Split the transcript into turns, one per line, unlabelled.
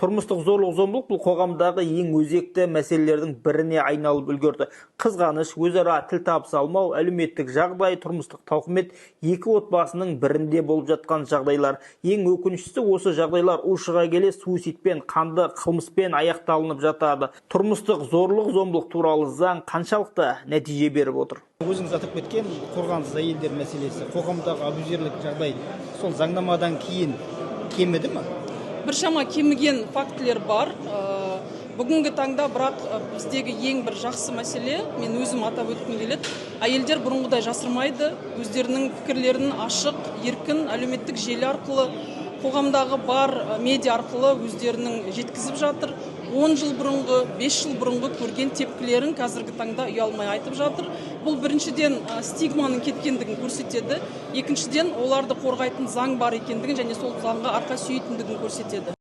Тұрмыстық зорлық зомбылық бұл қоғамдағы ең өзекті мәселелердің біріне айналып үлгерді. Қызғаныш, өзара тіл табыса алмау, әлеуметтік жағдай, тұрмыстық тауқымет екі отбасының бірінде болып жатқан жағдайлар. Ең өкініштісі, осы жағдайлар ушыға келе суицидпен, қанды қылмыспен аяқталынып жатады. Тұрмыстық зорлық зомбылық туралы заң қаншалықты нәтиже беріп отыр?
Өзіңіз атап кеткен қорғансыз әйелдер мәселесі, қоғамдағы абьюзерлік жағдай сол заңнамадан кейін кеміді ме?
Біршама кеміген фактілер бар бүгінгі таңда. Бірақ біздегі ең бір жақсы мәселе, мен өзім атап өткім келеді, әйелдер бұрынғыдай жасырмайды, өздерінің пікірлерін ашық, еркін әлеуметтік желі арқылы, қоғамдағы бар медиа арқылы өздерінің жеткізіп жатыр. 10 жыл бұрынғы, 5 жыл бұрынғы көрген тепкілерін қазіргі таңда ұялмай айтып жатыр. Бұл біріншіден стигманың кеткендігін көрсетеді, екіншіден, оларды қорғайтын заң бар екендігін және сол заңға арқа сүйейтіндігін көрсетеді.